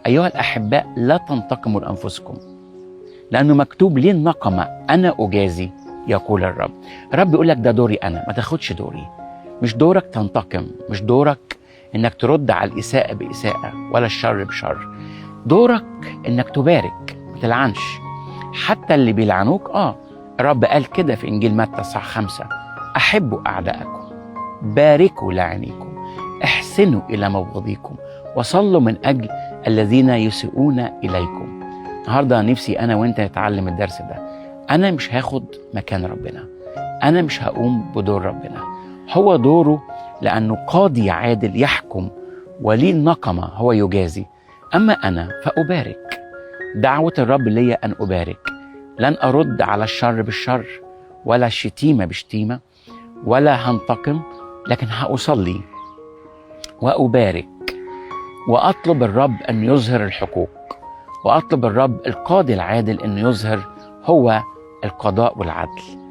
أيها الأحباء لا تنتقموا لأنفسكم، لأنه مكتوب لي النقمة أنا أجازي يقول الرب. الرب يقول لك ده دوري أنا، ما تاخدش دوري. مش دورك تنتقم، مش دورك إنك ترد على الإساءة بإساءة ولا الشر بشر. دورك إنك تبارك، ما تلعنش حتى اللي بيلعنوك. الرب قال كده في إنجيل متى صح 5: أحبوا أعداءكم، باركوا لاعنيكم، احسنوا إلى مبغضيكم، وصلوا من أجل الذين يسيئون إليكم. النهاردة نفسي أنا وإنت نتعلم الدرس ده. أنا مش هاخد مكان ربنا، أنا مش هقوم بدور ربنا. هو دوره لأنه قاضي عادل يحكم، ولي النقمة هو يجازي. أما أنا فأبارك. دعوة الرب لي أن أبارك. لن أرد على الشر بالشر، ولا الشتيمة بشتيمة، ولا هنتقم، لكن هأصلي وأبارك وأطلب الرب أن يظهر الحقوق، وأطلب الرب القاضي العادل أن يظهر هو القضاء والعدل.